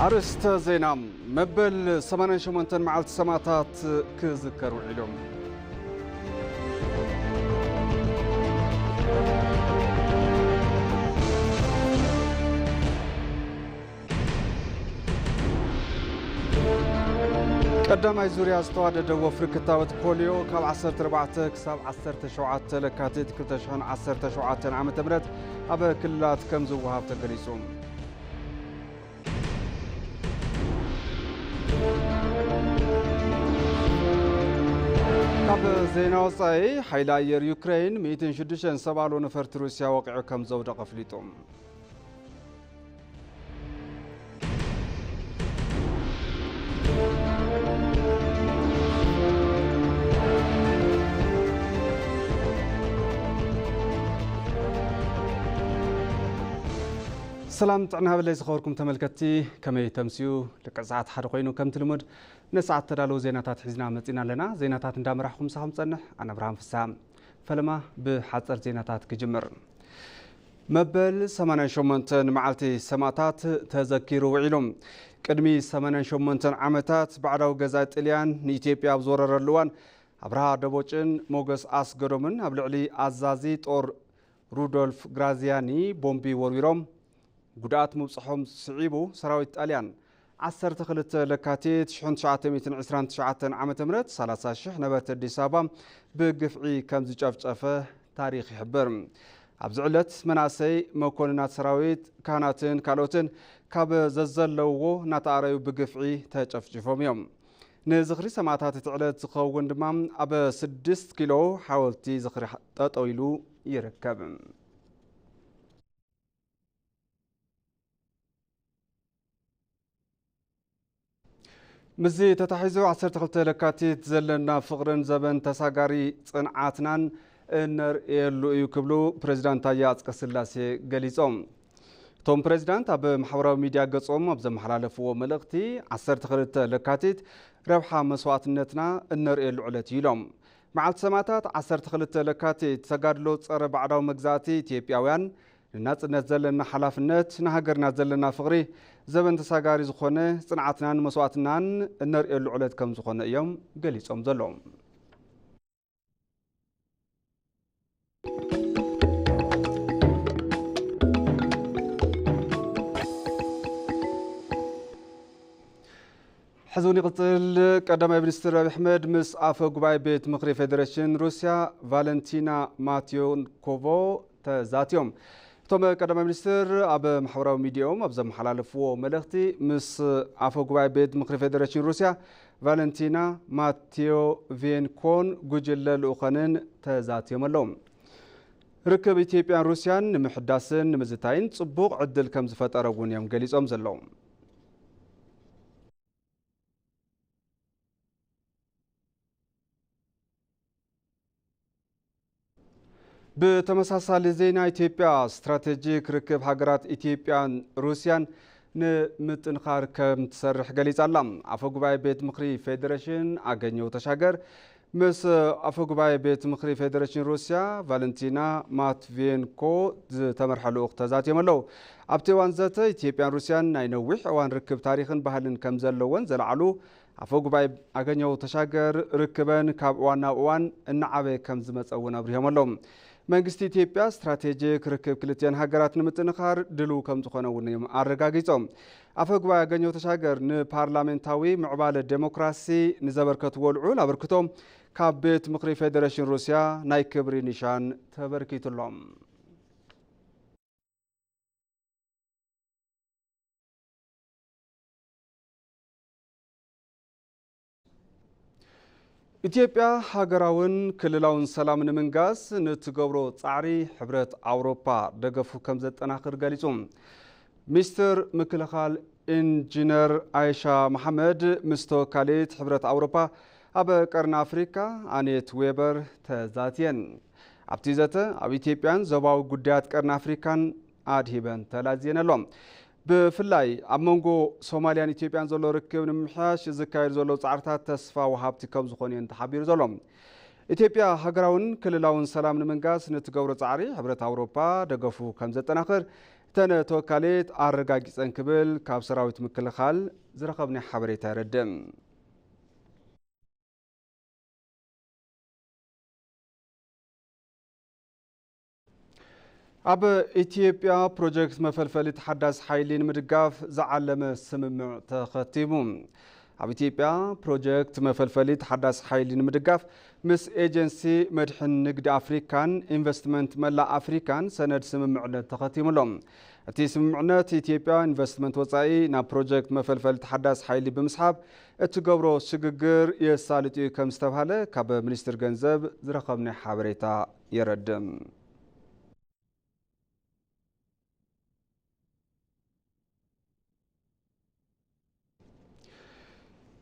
ኣርእስተ ዜና። መበል ሰማንያን ሸሞንተን መዓልቲ ሰማእታት ክዝከር ውዒሉ። ቀዳማይ ዙርያ ዝተዋደደ ወፍሪ ክታበት ፖሊዮ ካብ ዓሰርተ ኣርባዕተ ክሳብ ዓሰርተ ሸውዓተ ለካቲት ክልተ ሽሕን ዓሰርተ ሸውዓተን ዓመተ ምህረት ኣብ ክልላት ከም ዝወሃብ ተገሊጹ። ካብ ዜና ወጻኢ፣ ሓይሊ ኣየር ዩክሬን ሚእትን ሽዱሽተን ሰብኣሎ ነፈርቲ ሩስያ ወቂዑ ከም ዘውደቐ ኣፍሊጡ። ሰላም ጥዕና ሃበለይ ዝኸበርኩም ተመልከትቲ፣ ከመይ ተምስዩ? ልክዕ ሰዓት ሓደ ኮይኑ ከምቲ ልሙድ ንሰዓት ተዳለዉ ዜናታት ሒዝና መጺና ኣለና። ዜናታት እንዳመራሕኹም ምሳኹም ጸንሕ ኣነ ኣብርሃም ፍስሃ። ፈለማ ብሓጸር ዜናታት ክጅምር። መበል ሰማንያን ሸሞንተን መዓልቲ ሰማእታት ተዘኪሩ ውዒሉ። ቅድሚ ሰማንያን ሸሞንተን ዓመታት ባዕዳዊ ገዛኢ ጥልያን ንኢትዮጵያ ኣብ ዝወረረሉ እዋን ኣብርሃ ደቦጭን ሞገስ ኣስገዶምን ኣብ ልዕሊ ኣዛዚ ጦር ሩዶልፍ ግራዚያኒ ቦምቢ ወርዊሮም ጉድኣት ምብጽሖም ስዒቡ ሰራዊት ጣልያን ዓሰርተ ክልተ ለካቲት ሽሕን ትሽዓተ ሚእትን ዕስራን ትሽዓተን ዓመተ ምህረት ሰላሳ ሽሕ ነበርቲ ኣዲስ ኣበባ ብግፍዒ ከም ዝጨፍጨፈ ታሪኽ ይሕብር። ኣብዚ ዕለት መናእሰይ መኮንናት ሰራዊት፣ ካህናትን ካልኦትን ካብ ዘዘለውዎ እናተኣረዩ ብግፍዒ ተጨፍጭፎም እዮም። ንዝኽሪ ሰማእታት እቲ ዕለት ዝኸውን ድማ ኣብ ስድስት ኪሎ ሓወልቲ ዝኽሪ ጠጠው ኢሉ ይርከብ። ምስዚ ተታሒዙ ዓሰርተ ክልተ ለካቲት ዘለና ፍቕርን ዘበን ተሳጋሪ ጽንዓትናን እነርእየሉ እዩ ክብሉ ፕሬዚዳንት ታየ ኣጽቀስላሴ ገሊጾም። እቶም ፕሬዚዳንት ኣብ ማሕበራዊ ሚድያ ገጾም ኣብ ዘመሓላለፍዎ መልእኽቲ፣ ዓሰርተ ክልተ ለካቲት ረብሓ መስዋእትነትና እነርእየሉ ዕለት እዩ ኢሎም። መዓልቲ ሰማእታት ዓሰርተ ክልተ ለካቲት ተጋድሎ ጸረ ባዕዳዊ መግዛእቲ ኢትዮጵያውያን ንናጽነት ዘለና ሓላፍነት፣ ንሃገርና ዘለና ፍቕሪ፣ ዘበን ተሳጋሪ ዝኾነ ጽንዓትናን መስዋእትናን እነርእየሉ ዕለት ከም ዝኾነ እዮም ገሊጾም ዘለዉ። ሕዚ እውን ይቕጽል። ቀዳማይ ሚኒስትር ኣብይ ኣሕመድ ምስ ኣፈ ጉባኤ ቤት ምኽሪ ፌዴሬሽን ሩስያ ቫለንቲና ማትዮንኮቮ ተዛትዮም። እቶም ቀዳማይ ሚኒስትር ኣብ ማሕበራዊ ሚዲያኦም ኣብ ዘመሓላለፍዎ መልእኽቲ፣ ምስ ኣፈ ጉባኤ ቤት ምኽሪ ፌዴሬሽን ሩስያ ቫለንቲና ማትዮቬንኮን ጉጅለ ልኡኸንን ተዛትዮም ኣለዉ። ርክብ ኢትዮጵያን ሩስያን ንምሕዳስን ንምዝታይን ጽቡቕ ዕድል ከም ዝፈጠረ እውን እዮም ገሊጾም ዘለዉ። ብተመሳሳሊ ዜና፣ ኢትዮጵያ ስትራቴጂክ ርክብ ሃገራት ኢትዮጵያን ሩስያን ንምጥንኻር ከም ትሰርሕ ገሊጻ ኣላ። ኣፈ ጉባኤ ቤት ምኽሪ ፌዴሬሽን ኣገኘው ተሻገር ምስ ኣፈ ጉባኤ ቤት ምኽሪ ፌዴሬሽን ሩስያ ቫለንቲና ማትቬንኮ ዝተመርሐ ልኡኽ ተዛትዮም ኣለዉ። ኣብቲ እዋን ዘተ፣ ኢትዮጵያን ሩስያን ናይ ነዊሕ እዋን ርክብ ታሪኽን ባህልን ከም ዘለወን ዘለዓሉ ኣፈ ጉባኤ ኣገኘው ተሻገር፣ ርክበን ካብ እዋን ናብ እዋን እናዓበየ ከም ዝመጸ እውን ኣብሪሆም ኣለዉ። መንግስቲ ኢትዮጵያ ስትራቴጂክ ርክብ ክልቲአን ሃገራት ንምጥንኻር ድልው ከም ዝኾነ እውን እዮም ኣረጋጊጾም። ኣፈ ጉባኤ ኣገኘው ተሻገር ንፓርላሜንታዊ ምዕባለ ዴሞክራሲ ንዘበርከትዎ ልዑል ኣበርክቶ ካብ ቤት ምኽሪ ፌዴሬሽን ሩስያ ናይ ክብሪ ኒሻን ተበርኪቱሎም። ኢትዮጵያ ሃገራውን ክልላውን ሰላም ንምንጋስ ንትገብሮ ጻዕሪ ሕብረት ኣውሮፓ ደገፉ ከም ዘጠናኽር ገሊጹ። ሚኒስትር ምክልኻል ኢንጂነር ኣይሻ መሓመድ ምስ ተወካሊት ሕብረት ኣውሮፓ ኣብ ቀርኒ ኣፍሪካ ኣኔት ዌበር ተዛትየን። ኣብቲ ዘተ፣ ኣብ ኢትዮጵያን ዞባዊ ጉዳያት ቀርኒ ኣፍሪካን ኣድሂበን ተላዝየን ኣሎ። ብፍላይ ኣብ መንጎ ሶማልያን ኢትዮጵያን ዘሎ ርክብ ንምምሕያሽ ዝካየዱ ዘለዉ ጻዕርታት ተስፋ ወሃብቲ ከም ዝኾኑ እየን ተሓቢሩ ዘሎ። ኢትዮጵያ ሃገራውን ክልላውን ሰላም ንምንጋስ ንትገብሮ ጻዕሪ ሕብረት ኣውሮፓ ደገፉ ከም ዘጠናኽር እቲ እተን ተወካሊት ኣረጋጊጸን ክብል ካብ ሰራዊት ምክልኻል ዝረኸብናዮ ሓበሬታ የረድእ። ኣብ ኢትዮጵያ ፕሮጀክት መፈልፈሊ ተሓዳሲ ሓይሊ ንምድጋፍ ዝዓለመ ስምምዕ ተኸቲሙ። ኣብ ኢትዮጵያ ፕሮጀክት መፈልፈሊ ተሓዳሲ ሓይሊ ንምድጋፍ ምስ ኤጀንሲ መድሕን ንግዲ ኣፍሪካን ኢንቨስትመንት መላእ ኣፍሪካን ሰነድ ስምምዕነት ተኸቲሙ ኣሎ። እቲ ስምምዕነት ኢትዮጵያ ኢንቨስትመንት ወፃኢ ናብ ፕሮጀክት መፈልፈሊ ተሓዳሲ ሓይሊ ብምስሓብ እትገብሮ ስግግር የሳልጥ እዩ ከም ዝተብሃለ ካብ ሚኒስትር ገንዘብ ዝረኸብናዮ ሓበሬታ የረድእ።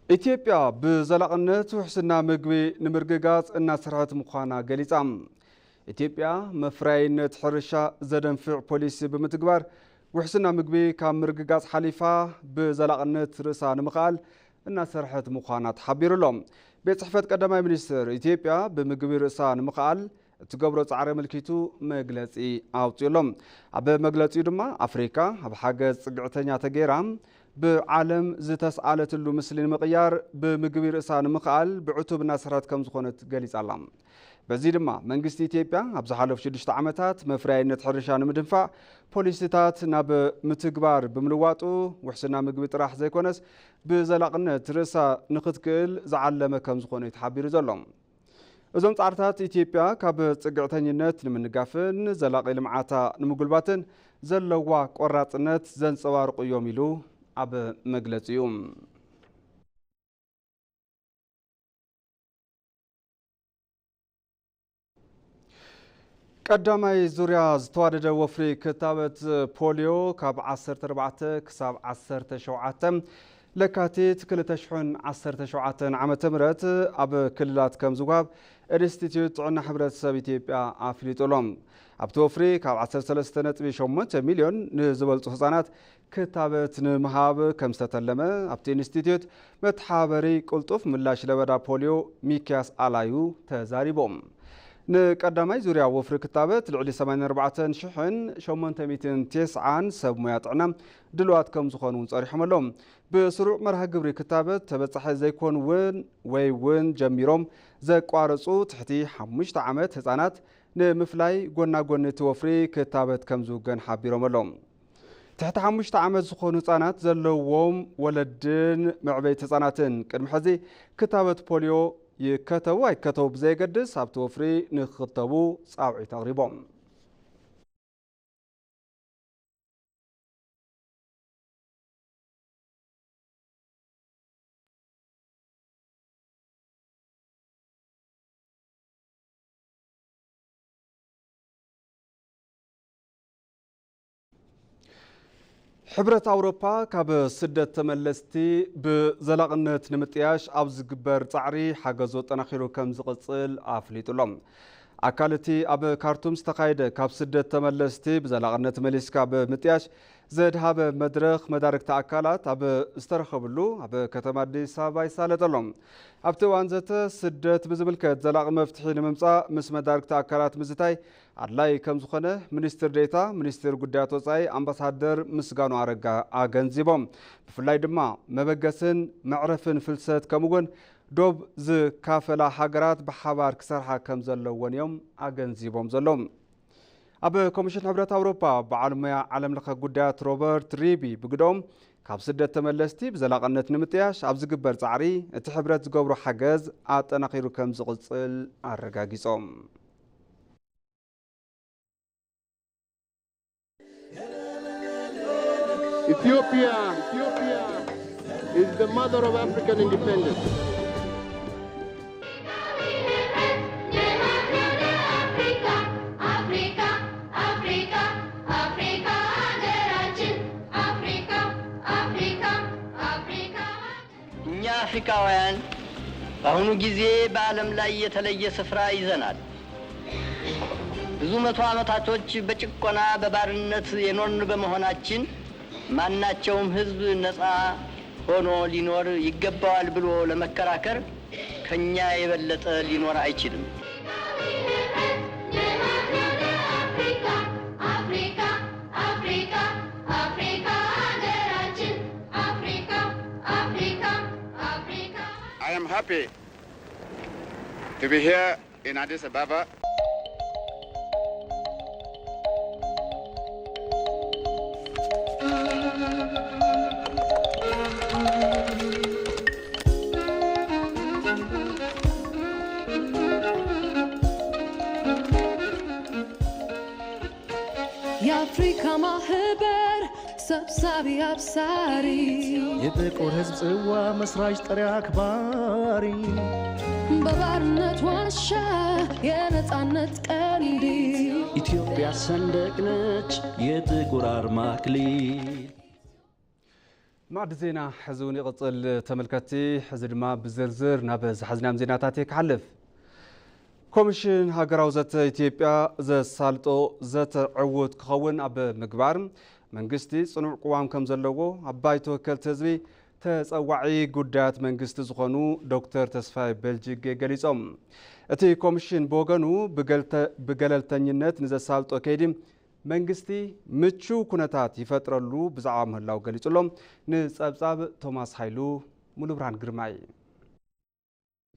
ኢትዮጵያ ብዘላቕነት ውሕስና ምግቢ ንምርግጋጽ እናሰርሐት ምዃና ገሊጻ። ኢትዮጵያ መፍረያይነት ሕርሻ ዘደንፍዕ ፖሊሲ ብምትግባር ውሕስና ምግቢ ካብ ምርግጋጽ ሓሊፋ ብዘላቕነት ርእሳ ንምኽኣል እናሰርሐት ምዃና ተሓቢሩ ኣሎ። ቤት ጽሕፈት ቀዳማይ ሚኒስትር ኢትዮጵያ ብምግቢ ርእሳ ንምኽኣል እትገብሮ ጻዕሪ ኣመልኪቱ መግለጺ ኣውጺኡ ኣሎ። ኣብ መግለጺኡ ድማ ኣፍሪካ ኣብ ሓገዝ ጽግዕተኛ ተገይራ ብዓለም ዝተስኣለትሉ ምስሊ ንምቕያር ብምግቢ ርእሳ ንምኽኣል ብዕቱብ እናሰርሐት ከም ዝኾነት ገሊጻ ኣላ። በዚ ድማ መንግስቲ ኢትዮጵያ ኣብ ዝሓለፉ ሽዱሽተ ዓመታት መፍረያይነት ሕርሻ ንምድንፋዕ ፖሊሲታት ናብ ምትግባር ብምልዋጡ ውሕስና ምግቢ ጥራሕ ዘይኮነስ ብዘላቕነት ርእሳ ንኽትክእል ዝዓለመ ከም ዝኾነ እዩ ተሓቢሩ ዘሎ። እዞም ጻዕርታት ኢትዮጵያ ካብ ጽግዕተኝነት ንምንጋፍን ዘላቒ ልምዓታ ንምጉልባትን ዘለዋ ቆራጽነት ዘንጸባርቑ እዮም ኢሉ ኣብ መግለጺኡ። ቀዳማይ ዙርያ ዝተዋደደ ወፍሪ ክታበት ፖሊዮ ካብ ዓሰርተ ኣርባዕተ ክሳብ ዓሰርተ ሸውዓተ ለካቲት ክልተ ሽሕን ዓሰርተ ሸውዓተን ዓመተ ምህረት ኣብ ክልላት ከም ዝወሃብ ኢንስቲትዩት ጥዕና ሕብረተሰብ ኢትዮጵያ ኣፍሊጡ ኣሎ። ኣብቲ ወፍሪ ካብ ዓሰርተ ሰለስተ ነጥቢ ሸሞንተ ሚልዮን ንዝበልጹ ህጻናት ክታበት ንምሃብ ከም ዝተተለመ ኣብቲ ኢንስቲትዩት መተሓባበሪ ቅልጡፍ ምላሽ ለበዳ ፖሊዮ ሚክያስ ኣላዩ ተዛሪቦም። ንቀዳማይ ዙርያ ወፍሪ ክታበት ልዕሊ ሰማንያን ኣርባዕተን ሽሕን ሸሞንተ ሚእትን ተስዓን ሰብ ሞያ ጥዕና ድልዋት ከም ዝኾኑ እውን ጸሪሖም ኣለዉ። ብስሩዕ መርሃ ግብሪ ክታበት ተበጻሒ ዘይኮን እውን ወይ እውን ጀሚሮም ዘቋረጹ ትሕቲ ሓሙሽተ ዓመት ህጻናት ንምፍላይ ጎና ጎኒ እቲ ወፍሪ ክታበት ከም ዝውገን ሓቢሮም ኣለዉ። ትሕቲ ሓሙሽተ ዓመት ዝኾኑ ህጻናት ዘለዎም ወለድን መዕበይቲ ህጻናትን ቅድሚ ሕዚ ክታበት ፖሊዮ ይከተቡ ኣይከተቡ ብዘየገድስ ኣብቲ ወፍሪ ንክኽተቡ ጻውዒት ኣቕሪቦም። ሕብረት ኣውሮፓ ካብ ስደት ተመለስቲ ብዘላቕነት ንምጥያሽ ኣብ ዝግበር ጻዕሪ ሓገዙ ኣጠናኺሩ ከም ዝቕጽል ኣፍሊጡ ኣሎ። ኣካል እቲ ኣብ ካርቱም ዝተኻየደ ካብ ስደት ተመለስቲ ብዘላቕነት መሊስካ ብምጥያሽ ዘድሃበ መድረኽ መዳርግቲ ኣካላት ኣብ ዝተረኸብሉ ኣብ ከተማ ኣዲስ ኣበባ ይሳለጥ ኣሎ። ኣብቲ እዋን ዘተ ስደት ብዝምልከት ዘላቒ መፍትሒ ንምምጻእ ምስ መዳርግቲ ኣካላት ምዝታይ ኣድላዪ ከም ዝኾነ ሚኒስትር ዴኤታ ሚኒስቴር ጉዳያት ወጻኢ ኣምባሳደር ምስጋኑ ኣረጋ ኣገንዚቦም። ብፍላይ ድማ መበገስን መዕረፍን ፍልሰት ከምኡ እውን ዶብ ዝካፈላ ሃገራት ብሓባር ክሰርሓ ከም ዘለወን እዮም ኣገንዚቦም ዘለዉ። ኣብ ኮሚሽን ሕብረት ኣውሮፓ በዓል ሞያ ዓለም ለኸ ጉዳያት ሮበርት ሪቢ ብግደኦም ካብ ስደት ተመለስቲ ብዘላቕነት ንምጥያሽ ኣብ ዝግበር ጻዕሪ እቲ ሕብረት ዝገብሮ ሓገዝ ኣጠናኺሩ ከም ዝቕጽል ኣረጋጊጾም። Ethiopia, Ethiopia is the mother of African independence. እኛ አፍሪካውያን በአሁኑ ጊዜ በዓለም ላይ የተለየ ስፍራ ይዘናል። ብዙ መቶ ዓመታቶች በጭቆና በባርነት የኖርን በመሆናችን ማናቸውም ህዝብ ነፃ ሆኖ ሊኖር ይገባዋል ብሎ ለመከራከር ከኛ የበለጠ ሊኖር አይችልም። I'm happy to be here in Addis Ababa. የአፍሪካ ማህበር ሰብሳቢ አብሳሪ የጥቁር ህዝብ ጽዋ መስራች ጥሪ አክባሪ በባርነት ዋሻ የነጻነት ቀንዲ ኢትዮጵያ ሰንደቅ ነች የጥቁር አርማ አክሊል። ማዕድ ዜና ሕዚ እውን ይቕጽል ተመልከትቲ። ሕዚ ድማ ብዝርዝር ናብ ዝሓዝናዮም ዜናታት እየ ክሓልፍ። ኮሚሽን ሃገራዊ ዘተ ኢትዮጵያ ዘሳልጦ ዘተ ዕዉት ክኸውን ኣብ ምግባር መንግስቲ ጽኑዕ ቅዋም ከም ዘለዎ ኣብ ባይቶ ወከልቲ ህዝቢ ተጸዋዒ ጉዳያት መንግስቲ ዝኾኑ ዶክተር ተስፋይ በልጅጌ ገሊጾም። እቲ ኮሚሽን ብወገኑ ብገለልተኝነት ንዘሳልጦ ከይዲ መንግስቲ ምቹው ኩነታት ይፈጥረሉ ብዛዕባ ምህላው ገሊጹ ኣሎ። ንጸብጻብ ቶማስ ሃይሉ፣ ሙሉብርሃን ግርማይ።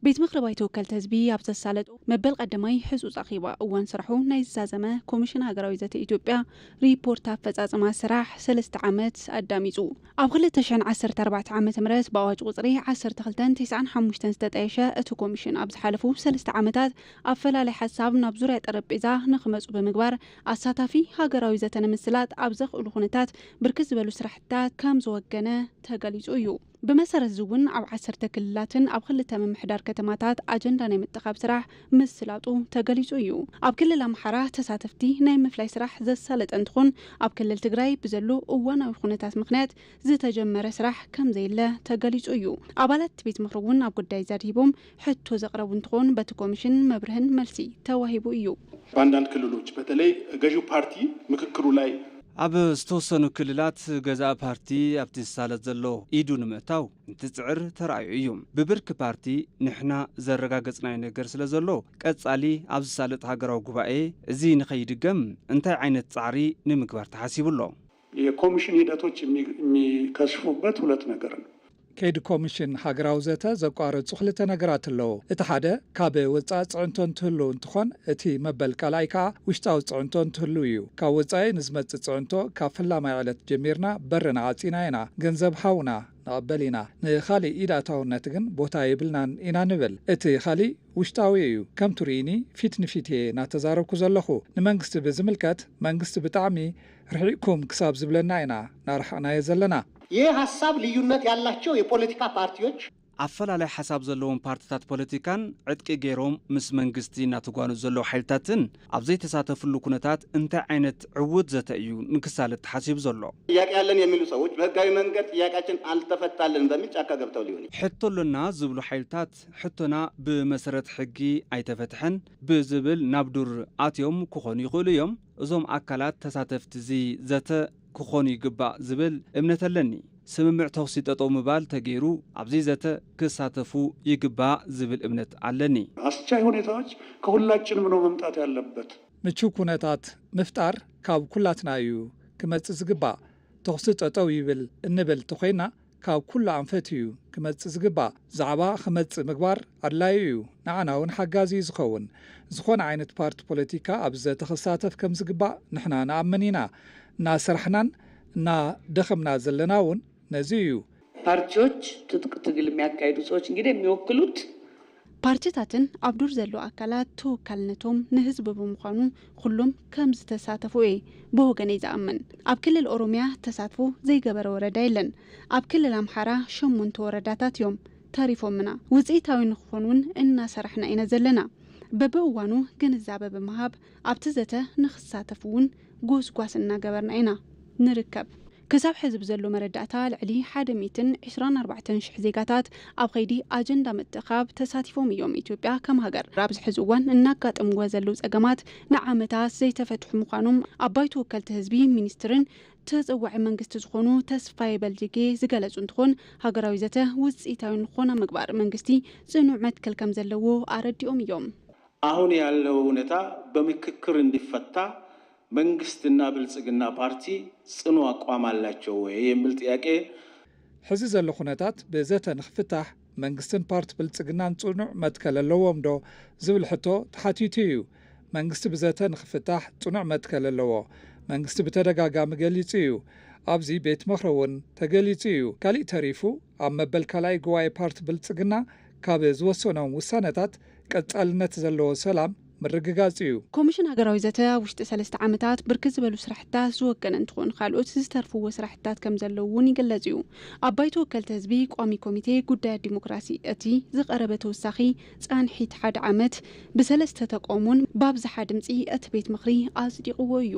ቤት ምኽሪ ባይቶ ወከልቲ ህዝቢ ኣብ ዘሳለጦ መበል ቀዳማይ ህጹጽ ኣኼባ እዋን ስራሑ ናይ ዝዛዘመ ኮሚሽን ሃገራዊ ዘተ ኢትዮጵያ ሪፖርት ኣፈጻጽማ ስራሕ ሰለስተ ዓመት ኣዳሚጹ። ኣብ ክልተ ሽሕን ዓሰርተ ኣርባዕተ ዓመተ ምህረት ብኣዋጅ ቁጽሪ ዓሰርተ ክልተን ተስዓን ሓሙሽተን ዝተጣየሸ እቲ ኮሚሽን ኣብ ዝሓለፉ ሰለስተ ዓመታት ኣፈላላይ ሓሳብ ናብ ዙርያ ጠረጴዛ ንኽመጹ ብምግባር ኣሳታፊ ሃገራዊ ዘተ ንምስላጥ ኣብ ዘኽእሉ ኩነታት ብርክት ዝበሉ ስራሕትታት ከም ዝወገነ ተገሊጹ እዩ። ብመሰረት እዚ እውን ኣብ ዓሰርተ ክልላትን ኣብ ክልተ ምምሕዳር ከተማታት ኣጀንዳ ናይ ምጥኻብ ስራሕ ምስላጡ ተገሊጹ እዩ። ኣብ ክልል ኣምሓራ ተሳተፍቲ ናይ ምፍላይ ስራሕ ዘሳለጠ እንትኾን ኣብ ክልል ትግራይ ብዘሎ እዋናዊ ኩነታት ምኽንያት ዝተጀመረ ስራሕ ከም ዘየለ ተገሊጹ እዩ። ኣባላት ቤት ምኽሪ እውን ኣብ ጉዳይ ዘድሂቦም ሕቶ ዘቕረቡ እንትኾን በቲ ኮሚሽን መብርህን መልሲ ተዋሂቡ እዩ። በአንዳንድ ክልሎች በተለይ ገዢው ፓርቲ ምክክሩ ላይ ኣብ ዝተወሰኑ ክልላት ገዛኢ ፓርቲ ኣብቲ ዝሳለጥ ዘሎ ኢዱ ንምእታው እንትጽዕር ተራእዩ እዩ። ብብርኪ ፓርቲ ንሕና ዘረጋገጽናዮ ነገር ስለ ዘሎ ቀጻሊ ኣብ ዝሳለጥ ሃገራዊ ጉባኤ እዚ ንኸይድገም እንታይ ዓይነት ጻዕሪ ንምግባር ተሓሲቡ ኣሎ? የኮሚሽን ሂደቶች የሚከሽፉበት ሁለት ነገር ነው። ከይዲ ኮሚሽን ሃገራዊ ዘተ ዘቋርጹ ክልተ ነገራት ኣለዉ። እቲ ሓደ ካብ ወጻኢ ጽዕንቶ እንትህሉ እንትኾን እቲ መበል ካልኣይ ከኣ ውሽጣዊ ጽዕንቶ እንትህሉ እዩ። ካብ ወጻኢ ንዝመጽእ ጽዕንቶ ካብ ፈላማይ ዕለት ጀሚርና በርና ዓጺና ኢና። ገንዘብ ሃቡና ንቐበል ኢና። ንኻሊእ ኢድ ኣታውነት ግን ቦታ የብልናን ኢና ንብል። እቲ ኻሊእ ውሽጣዊ እዩ። ከም ትርእይኒ ፊት ንፊት እየ እናተዛረብኩ ዘለኹ። ንመንግስቲ ብዝምልከት መንግስቲ ብጣዕሚ ርሒቕኩም ክሳብ ዝብለና ኢና ናርሓቕናዮ ዘለና። ይህ ሀሳብ ልዩነት ያላቸው የፖለቲካ ፓርቲዎች ኣፈላላይ ሓሳብ ዘለዎም ፓርትታት ፖለቲካን ዕጥቂ ገይሮም ምስ መንግስቲ እናተጓኑ ዘለዉ ሓይልታትን ኣብ ዘይተሳተፍሉ ኩነታት እንታይ ዓይነት ዕዉት ዘተ እዩ ንክሳለጥ ተሓሲቡ ዘሎ? ጥያቄ ያለን የሚሉ ሰዎች በህጋዊ መንገድ ጥያቄያችን አልተፈታልን በሚል ጫካ ገብተው ሊሆን ይችላል። ሕቶ ኣሎና ዝብሉ ሓይልታት ሕቶና ብመሰረት ሕጊ ኣይተፈትሐን ብዝብል ናብ ዱር ኣትዮም ክኾኑ ይኽእሉ እዮም። እዞም ኣካላት ተሳተፍቲ እዚ ዘተ ክኾኑ ይግባእ ዝብል እምነት ኣለኒ። ስምምዕ ተኹሲ ጠጠው ምባል ተገይሩ ኣብዚ ዘተ ክሳተፉ ይግባእ ዝብል እምነት ኣለኒ። አስቻይ ሁኔታዎች ከሁላችንም ነው መምጣት ያለበት። ምቹው ኩነታት ምፍጣር ካብ ኩላትና እዩ ክመጽእ ዝግባእ። ተኹሲ ጠጠው ይብል እንብል ተኾይና ካብ ኩሉ ኣንፈት እዩ ክመጽእ ዝግባእ። ዛዕባ ክመጽእ ምግባር ኣድላዩ እዩ፣ ንዓና እውን ሓጋዚ እዩ ዝኸውን። ዝኾነ ዓይነት ፓርቲ ፖለቲካ ኣብዚ ዘተ ክሳተፍ ከም ዝግባእ ንሕና ንኣምን ኢና። እናሰራሕናን እናደኸምና ዘለና እውን ነዚ እዩ። ፓርቲዎች ትጥቅ ትግል የሚያካሂዱ ሰዎች እንግዲህ የሚወክሉት ፓርቲታትን ኣብ ዱር ዘለዉ ኣካላት ተወካልነቶም ንህዝቢ ብምዃኑ ኩሎም ከም ዝተሳተፉ እየ ብወገነይ ዝኣምን። ኣብ ክልል ኦሮሚያ ተሳትፎ ዘይገበረ ወረዳ የለን። ኣብ ክልል ኣምሓራ ሸሞንተ ወረዳታት እዮም ተሪፎምና። ውፅኢታዊ ንክኾን እውን እናሰራሕና ኢና ዘለና። በብእዋኑ ግንዛበ ብምሃብ ኣብቲ ዘተ ንክሳተፉ እውን ጎስጓስ እናገበርና ኢና ንርከብ። ክሳብ ሕዚ ብዘሎ መረዳእታ ልዕሊ ሓደ ሚእትን ዕስራን ኣርባዕተን ሽሕ ዜጋታት ኣብ ኸይዲ ኣጀንዳ ምጥኻብ ተሳቲፎም እዮም። ኢትዮጵያ ከም ሃገር ኣብዚ ሕዚ እዋን እናጋጠምዋ ዘለዉ ፀገማት ንዓመታት ዘይተፈትሑ ምዃኖም ኣብ ባይቶ ወከልቲ ህዝቢ ሚኒስትርን ተፀዋዒ መንግስቲ ዝኾኑ ተስፋዬ በልጅጌ ዝገለፁ እንትኾን ሃገራዊ ዘተ ውፅኢታዊ ንኾና ምግባር መንግስቲ ፅኑዕ መትከል ከም ዘለዎ ኣረዲኦም እዮም። አሁን ያለው ሁኔታ በምክክር እንዲፈታ መንግስትና ብልጽግና ፓርቲ ጽኑ አቋም አላቸው ወይ የሚል ጥያቄ ሕዚ ዘሎ ኩነታት ብዘተ ንክፍታሕ መንግስትን ፓርቲ ብልጽግናን ጽኑዕ መትከል ኣለዎም ዶ ዝብል ሕቶ ተሓቲቱ እዩ። መንግስቲ ብዘተ ንኽፍታሕ ጽኑዕ መትከል ኣለዎ። መንግስቲ ብተደጋጋሚ ገሊጹ እዩ። ኣብዚ ቤት ምኽሪ እውን ተገሊጹ እዩ። ካሊእ ተሪፉ ኣብ መበል ካልኣይ ጉባኤ ፓርቲ ብልጽግና ካብ ዝወሰኖም ውሳነታት ቀጻልነት ዘለዎ ሰላም ምርግጋጽ እዩ። ኮሚሽን ሃገራዊ ዘተ ኣብ ውሽጢ ሰለስተ ዓመታት ብርክት ዝበሉ ስራሕትታት ዝወገነ እንትኾን፣ ካልኦት ዝተርፍዎ ስራሕትታት ከም ዘለዉ እውን ይግለጽ እዩ። ኣብ ባይቶ ወከልቲ ህዝቢ ቋሚ ኮሚቴ ጉዳያት ዲሞክራሲ እቲ ዝቐረበ ተወሳኺ ጻንሒት ሓደ ዓመት ብሰለስተ ተቃውሞን ብኣብዝሓ ድምፂ እቲ ቤት ምኽሪ ኣጽዲቕዎ እዩ።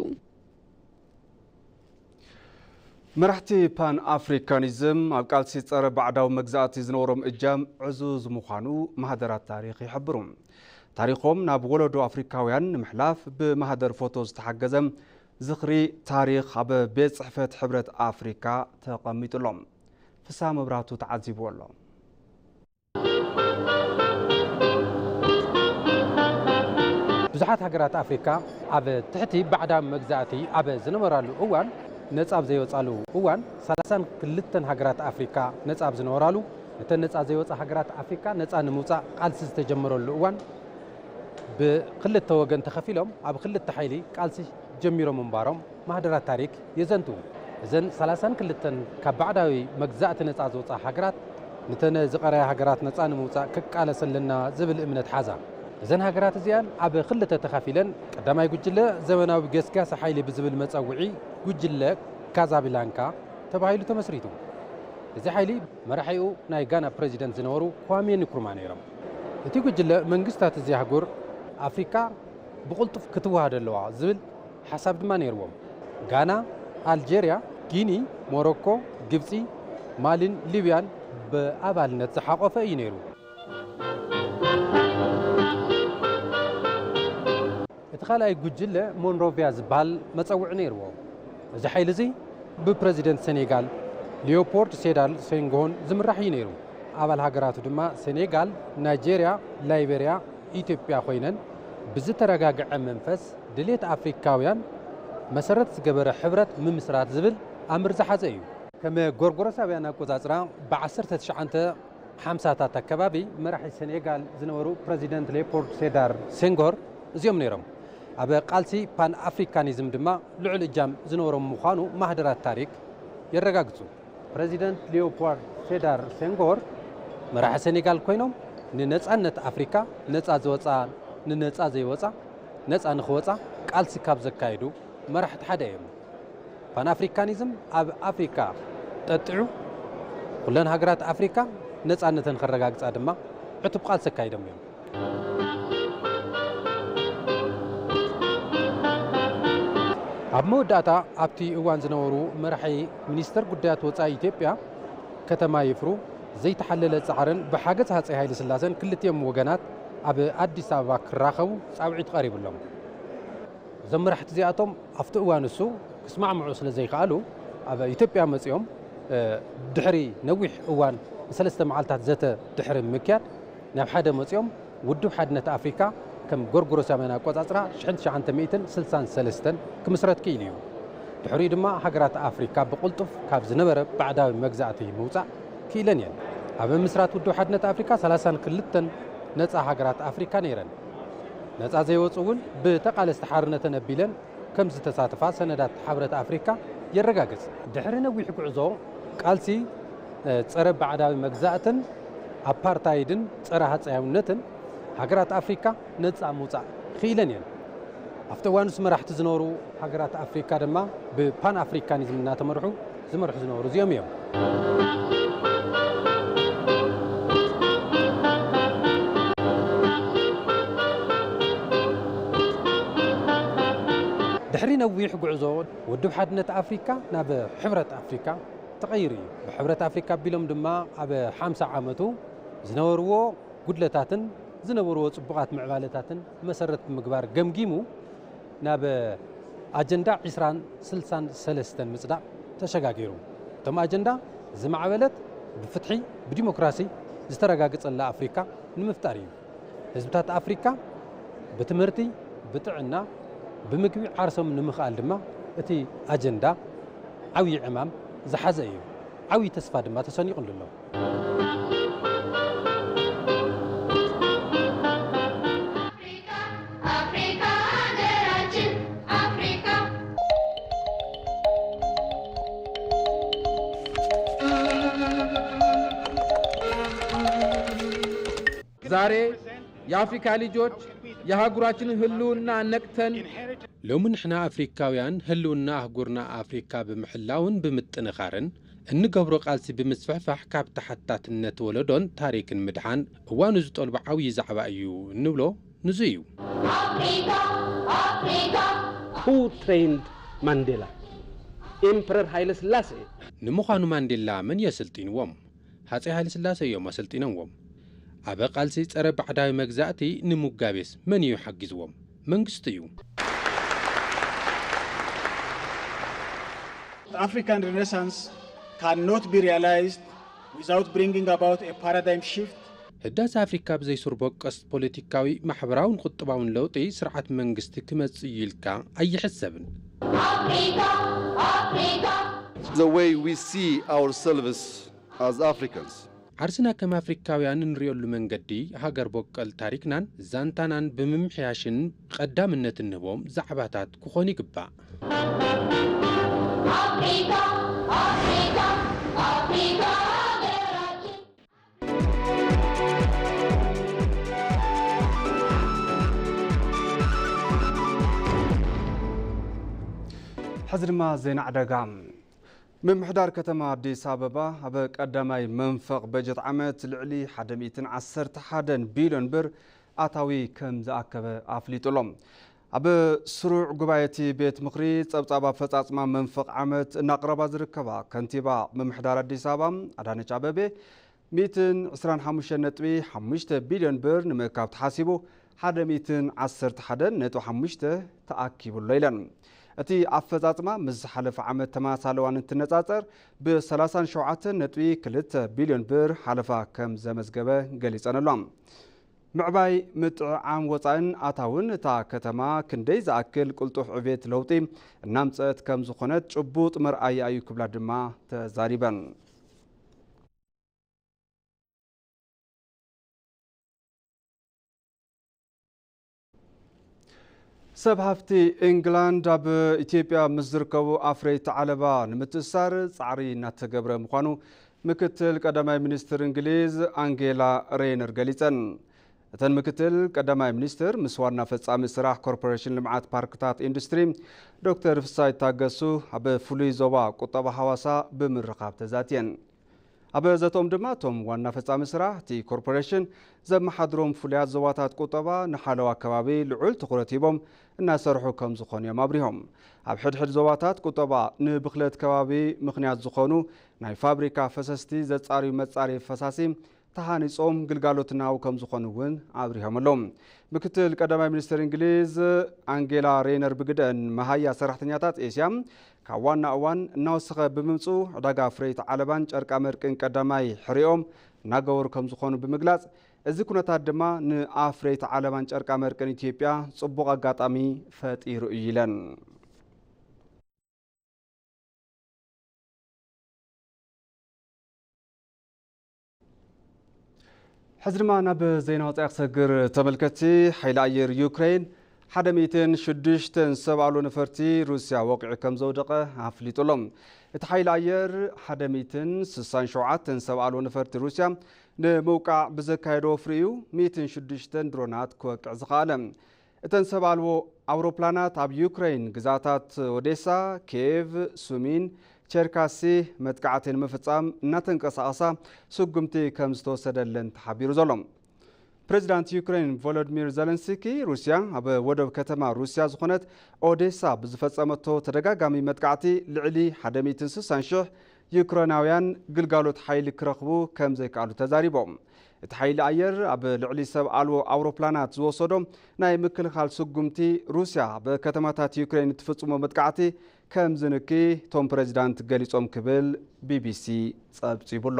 መራሕቲ ፓን ኣፍሪካኒዝም ኣብ ቃልሲ ጸረ ባዕዳዊ መግዛእቲ ዝነበሮም እጃም ዕዙዝ ምዃኑ ማህደራት ታሪኽ ይሕብሩ። ታሪኾም ናብ ወለዶ ኣፍሪካውያን ንምሕላፍ ብማህደር ፎቶ ዝተሓገዘ ዝኽሪ ታሪኽ ኣብ ቤት ጽሕፈት ሕብረት ኣፍሪካ ተቐሚጡሎም። ፍስሃ መብራህቱ ተዓዚብዎ ኣሎ። ብዙሓት ሃገራት ኣፍሪካ ኣብ ትሕቲ ባዕዳዊ መግዛእቲ ኣብ ዝነበራሉ እዋን፣ ነጻ ኣብ ዘይወጻሉ እዋን፣ ሰላሳን ክልተን ሃገራት ኣፍሪካ ነጻ ኣብ ዝነበራሉ፣ እተን ነጻ ዘይወጻ ሃገራት ኣፍሪካ ነጻ ንምውጻእ ቃልሲ ዝተጀመረሉ እዋን፣ ብክልተ ወገን ተኸፊሎም ኣብ ክልተ ሓይሊ ቃልሲ ጀሚሮም ምንባሮም ማህደራት ታሪክ የዘንቱ። እዘን ሰላሳን ክልተን ካብ ባዕዳዊ መግዛእቲ ነጻ ዝወጻ ሃገራት፣ ነተን ዝቐረያ ሃገራት ነጻ ንምውጻእ ክቃለስ ኣለና ዝብል እምነት ሓዛ። እዘን ሃገራት እዚኣን ኣብ ክልተ ተኸፊለን፣ ቀዳማይ ጉጅለ ዘመናዊ ገስጋሲ ሓይሊ ብዝብል መጸውዒ ጉጅለ ካዛብላንካ ተባሂሉ ተመስሪቱ። እዚ ሓይሊ መራሒኡ ናይ ጋና ፕረዚደንት ዝነበሩ ኳሜ ንክሩማ ነይሮም። እቲ ጉጅለ መንግስታት እዚ ኣህጉር ኣፍሪካ ብቕልጡፍ ክትወሃድ ኣለዋ ዝብል ሓሳብ ድማ ነይርዎም። ጋና፣ ኣልጀርያ፣ ጊኒ፣ ሞሮኮ፣ ግብጺ፣ ማሊን ሊብያን ብኣባልነት ዝሓቖፈ እዩ ነይሩ። እቲ ካልኣይ ጉጅለ ሞንሮቪያ ዝበሃል መጸውዒ ነይርዎ። እዚ ሓይሊ እዚ ብፕረዚደንት ሴኔጋል ሊዮፖልድ ሴዳር ሴንጎን ዝምራሕ እዩ ነይሩ። ኣባል ሃገራቱ ድማ ሴኔጋል፣ ናይጄርያ፣ ላይቤርያ፣ ኢትዮጵያ ኮይነን ብዝተረጋግዐ መንፈስ ድሌት ኣፍሪካውያን መሰረት ዝገበረ ሕብረት ምምስራት ዝብል ኣምር ዝሓዘ እዩ። ከም ጎርጎሮሳውያን ኣቆጻጽራ ብ ዓሰርተ ትሽዓተ ሓምሳታት ኣከባቢ መራሒ ሴኔጋል ዝነበሩ ፕረዚደንት ሌፖልድ ሴዳር ሴንጎር እዚኦም ነይሮም። ኣብ ቃልሲ ፓን ኣፍሪካኒዝም ድማ ልዑል እጃም ዝነበሮም ምዃኑ ማህደራት ታሪክ የረጋግጹ። ፕረዚደንት ሊዮፖልድ ሴዳር ሴንጎር መራሒ ሴኔጋል ኮይኖም ንነጻነት ኣፍሪካ፣ ነጻ ዝወጻ፣ ንነጻ ዘይወጻ፣ ነጻ ንኽወጻ ቃልሲ ካብ ዘካየዱ መራሕቲ ሓደ እዮም። ፓን ኣፍሪካኒዝም ኣብ ኣፍሪካ ጠጢዑ፣ ኩለን ሃገራት ኣፍሪካ ነጻነተን ከረጋግጻ ድማ ዕቱብ ቃልሲ ኣካይዶም እዮም። ኣብ መወዳእታ ኣብቲ እዋን ዝነበሩ መራሒ ሚኒስተር ጉዳያት ወጻኢ ኢትዮጵያ ከተማ ይፍሩ ዘይተሓለለ ጻዕርን ብሓገዝ ሃጸይ ሃይለ ስላሰን ክልቲኦም ወገናት ኣብ ኣዲስ ኣበባ ክራኸቡ ጻውዒት ቀሪብሎም። እዞም መራሕቲ እዚኣቶም ኣብቲ እዋን እሱ ክስማዕምዑ ስለ ዘይከኣሉ ኣብ ኢትዮጵያ መጺኦም፣ እ፣ ድሕሪ ነዊሕ እዋን ንሰለስተ መዓልታት ዘተ ድሕሪ ምክያድ ናብ ሓደ መጺኦም ውድብ ሓድነት ኣፍሪካ ከም ጎርጎሮሳውያን ኣቆጻጽራ ሽሕን ትሽዓተ ሚእትን ስልሳን ሰለስተን ክምስረት ክኢሉ እዩ። ድሕሪኡ ድማ ሃገራት ኣፍሪካ ብቕልጡፍ ካብ ዝነበረ ባዕዳዊ መግዛእቲ ምውጻእ ክኢለን እየን። ኣብ ምምስራት ውድብ ሓድነት ኣፍሪካ ሰላሳን ክልተን ነጻ ሃገራት ኣፍሪካ ነይረን። ነጻ ዘይወጹ እውን ብተቓለስቲ ሓርነተን ኣቢለን ከም ዝተሳተፋ ሰነዳት ሕብረት ኣፍሪካ የረጋግጽ። ድሕሪ ነዊሕ ጉዕዞ ቃልሲ፣ እ፣ ጸረ ባዕዳዊ መግዛእትን ኣፓርታይድን ጸረ ሃጸያውነትን ሃገራት ኣፍሪካ ነጻ ምውጻእ ክኢለን እየን። ኣብቲ እዋን ንሱ መራሕቲ ዝነበሩ ሃገራት ኣፍሪካ ድማ ብፓን ኣፍሪካኒዝም እናተመርሑ ዝመርሑ ዝነበሩ እዚኦም እዮም። ድሕሪ ነዊሕ ጉዕዞ ውድብ ሓድነት ኣፍሪካ ናብ ሕብረት ኣፍሪካ ተቐይሩ እዩ። ብሕብረት ኣፍሪካ ኣቢሎም ድማ ኣብ ሓምሳ ዓመቱ ዝነበርዎ ጉድለታትን ዝነበርዎ ጽቡቓት ምዕባለታትን መሰረት ብምግባር ገምጊሙ ናብ ኣጀንዳ ዕስራን ስልሳን ሰለስተን ምጽዳቕ ተሸጋጊሩ። እቶም ኣጀንዳ ዝማዕበለት፣ ብፍትሒ፣ ብዲሞክራሲ ዝተረጋገጸላ ኣፍሪካ ንምፍጣር እዩ። ህዝብታት ኣፍሪካ ብትምህርቲ፣ ብጥዕና፣ ብምግቢ ዓርሶም ንምኽኣል ድማ እቲ ኣጀንዳ ዓብዪ ዕማም ዝሓዘ እዩ። ዓብዪ ተስፋ ድማ ተሰኒቑሉ ኣሎ። ዛሬ የአፍሪካ ልጆች የአህጉራችንን ህልውና ነቅተን ሎሚ ንሕና ኣፍሪካውያን ህልውና ኣህጉርና ኣፍሪካ ብምሕላውን ብምጥንኻርን እንገብሮ ቃልሲ ብምስፍሕፋሕ ካብ ተሓታትነት ወለዶን ታሪክን ምድሓን እዋኑ ዝጠልቦ ዓብዪ ዛዕባ እዩ እንብሎ ንዙ እዩ። Who trained Mandela? Emperor Haile Selassie. ንምዃኑ ማንዴላ መን የስልጢንዎም? ሃፀይ ሃይለስላሴ እዮም ኣሰልጢኖምዎም። ኣብ ቃልሲ ፀረ ባዕዳዊ መግዛእቲ ንሙጋቤስ መን እዩ ሓጊዝዎም? መንግስቱ እዩ። The African Renaissance cannot be realized without bringing about a paradigm shift. ህዳሰ ኣፍሪካ ብዘይ ሱር በቀስ ፖለቲካዊ፣ ማሕበራውን ቁጠባውን ለውጢ ስርዓት መንግስቲ ክመፅእ እዩ ኢልካ ኣይሕሰብን። The way we see ourselves as Africans. ዓርስና ከም ኣፍሪካውያን እንሪኦሉ መንገዲ ሃገር በቀል ታሪክናን ዛንታናን ብምምሕያሽን ቀዳምነት እንህቦም ዛዕባታት ክኾኑ ይግባእ። ሕዚ ድማ ዜና ዕዳጋ። ምምሕዳር ከተማ ኣዲስ ኣበባ ኣብ ቀዳማይ መንፈቕ በጀት ዓመት ልዕሊ ሓደ ሚእትን ዓሰርተ ሓደን ቢልዮን ብር ኣታዊ ከም ዝኣከበ ኣፍሊጡ ኣሎ። ኣብ ስሩዕ ጉባኤ እቲ ቤት ምኽሪ ጸብጻብ ኣፈጻጽማ መንፈቕ ዓመት እናቕረባ ዝርከባ ከንቲባ ምምሕዳር ኣዲስ ኣበባ ኣዳነች ኣበቤ ሚእትን ዕስራን ሓሙሽተን ነጥቢ ሓሙሽተ ቢልዮን ብር ንምእካብ ተሓሲቡ ሓደ ሚእትን ዓሰርተ ሓደን ነጥቢ ሓሙሽተ ተኣኪቡ ኣሎ ኢለን። እቲ ኣፈጻጽማ ምስ ዝሓለፈ ዓመት ተመሳሳሊ እዋን እንትነጻጸር ብሰላሳን ሸውዓተን ነጥቢ ክልተ ቢልዮን ብር ሓለፋ ከም ዘመዝገበ ገሊጸን ኣለዋ። ምዕባይ ምጥዕዓም ወጻእን ኣታውን እታ ከተማ ክንደይ ዝኣክል ቅልጡፍ ዕቤት ለውጢ እናምጸት ከም ዝኾነት ጭቡጥ መርኣያ እዩ ክብላ ድማ ተዛሪበን። ሰብ ሃፍቲ ኢንግላንድ ኣብ ኢትዮጵያ ምስ ዝርከቡ ኣፍረይቲ ዓለባ ንምትእሳር ጻዕሪ እናተገብረ ምዃኑ ምክትል ቀዳማይ ሚኒስትር እንግሊዝ ኣንጌላ ሬይነር ገሊጸን። እተን ምክትል ቀዳማይ ሚኒስትር ምስ ዋና ፈጻሚ ስራሕ ኮርፖሬሽን ልምዓት ፓርክታት ኢንዱስትሪ ዶክተር ፍሳይ ታገሱ ኣብ ፍሉይ ዞባ ቁጠባ ሃዋሳ ብምርኻብ ተዛትየን። ኣብ ዘቶም ድማ እቶም ዋና ፈጻሚ ስራሕ እቲ ኮርፖሬሽን ዘመሓድሮም ፍሉያት ዞባታት ቁጠባ ንሓለዋ ከባቢ ልዑል ትኹረት ሂቦም እናሰርሑ ከም ዝኾኑ እዮም ኣብሪሆም። ኣብ ሕድሕድ ዞባታት ቁጠባ ንብኽለት ከባቢ ምኽንያት ዝኾኑ ናይ ፋብሪካ ፈሰስቲ ዘጻርዩ መጻሪ ፈሳሲ ተሃኒጾም ግልጋሎት እናሃቡ ከም ዝኾኑ እውን ኣብሪሆም ኣለዉ። ምክትል ቀዳማይ ሚኒስትር እንግሊዝ ኣንጌላ ሬይነር ብግደን መሃያ ሰራሕተኛታት ኤስያ ካብ ዋና እዋን እናወሰኸ ብምምፅኡ ዕዳጋ ኣፍረይቲ ዓለባን ጨርቃመርቅን ቀዳማይ ሕሪኦም እናገበሩ ከም ዝኾኑ ብምግላፅ እዚ ኩነታት ድማ ንኣፍረይቲ ዓለባን ጨርቃመርቅን ኢትዮጵያ ፅቡቕ ኣጋጣሚ ፈጢሩ እዩ ኢለን። ሕዚ ድማ ናብ ዜና ወፃኢ ክሰግር። ተመልከትቲ፣ ሓይሊ ኣየር ዩክሬን ሓደ ሚእትን ሽዱሽተን ሰብ ኣልቦ ነፈርቲ ሩስያ ወቂዑ ከም ዘውደቐ ኣፍሊጡ ኣሎ። እቲ ሓይሊ ኣየር ሓደ ሚእትን ስሳን ሸውዓተን ሰብ ኣልቦ ነፈርቲ ሩስያ ንምውቃዕ ብዘካየዶ ወፍሪ እዩ ሚእትን ሽዱሽተን ድሮናት ክወቅዕ ዝኸኣለ። እተን ሰብ ኣልቦ ኣውሮፕላናት ኣብ ዩክረይን ግዛታት ኦዴሳ፣ ኪየቭ፣ ሱሚን፣ ቸርካሲ መጥቃዕቲ ንምፍጻም እናተንቀሳቐሳ ስጉምቲ ከም ዝተወሰደለን ተሓቢሩ ዘሎ። ፕሬዚዳንት ዩክረይን ቮሎዲሚር ዘለንስኪ ሩስያ ኣብ ወደብ ከተማ ሩስያ ዝኾነት ኦዴሳ ብዝፈጸመቶ ተደጋጋሚ መጥቃዕቲ ልዕሊ ሓደ ሚእትን ስሳን ሽሕ ዩክረናውያን ግልጋሎት ሓይሊ ክረኽቡ ከም ዘይከኣሉ ተዛሪቦም። እቲ ሓይሊ ኣየር ኣብ ልዕሊ ሰብ ኣልቦ ኣውሮፕላናት ዝወሰዶ ናይ ምክልኻል ስጉምቲ ሩስያ ኣብ ከተማታት ዩክሬን እትፍጽሞ መጥቃዕቲ ከም ዝንኪ እቶም ፕሬዚዳንት ገሊጾም ክብል ቢቢሲ ጸብጺቡ ኣሎ።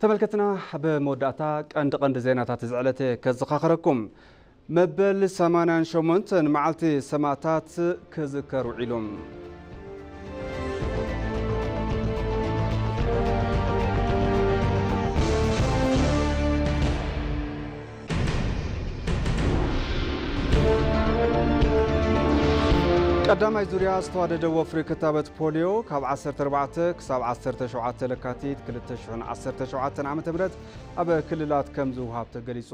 ተመልከትና፣ ኣብ መወዳእታ ቀንዲ ቀንዲ ዜናታት እዚ ዕለት ከዘኻኽረኩም። መበል ሰማንያን ሸሞንተን መዓልቲ ሰማእታት ክዝከር ውዒሉ። ቀዳማይ ዙርያ ዝተዋደደ ወፍሪ ክታበት ፖሊዮ ካብ ዓሰርተ ኣርባዕተ ክሳብ ዓሰርተ ሸውዓተ ለካቲት ክልተ ሽሕን ዓሰርተ ሸውዓተን ዓመተ ምህረት ኣብ ክልላት ከም ዝውሃብ ተገሊጹ።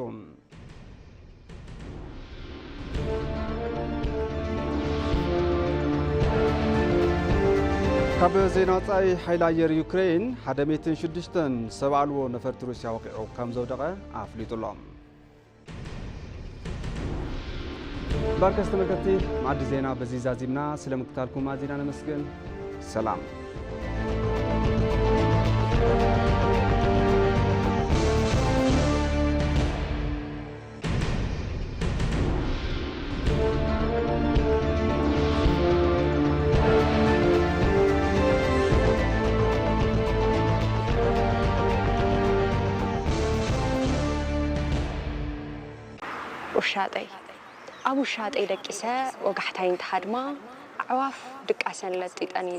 ካብ ዜና ወጻኢ፣ ሓይሊ ኣየር ዩክሬን ሓደ ሚእትን ሽዱሽተን ሰብ ኣልቦ ነፈርቲ ሩስያ ወቒዑ ከም ዘውደቐ ኣፍሊጡ ኣሎ። እምበኣርከስ ተመልከትቲ፣ መኣዲ ዜና በዚ ዛዚምና። ስለ ምክታልኩም ኣዚና ነመስግን። ሰላም። ውሻጠይ። ኣብ ውሻጠይ ደቂሰ ወጋሕታይ እንትሃድማ፣ ኣዕዋፍ ድቃሰን ለጢጠን እዩ።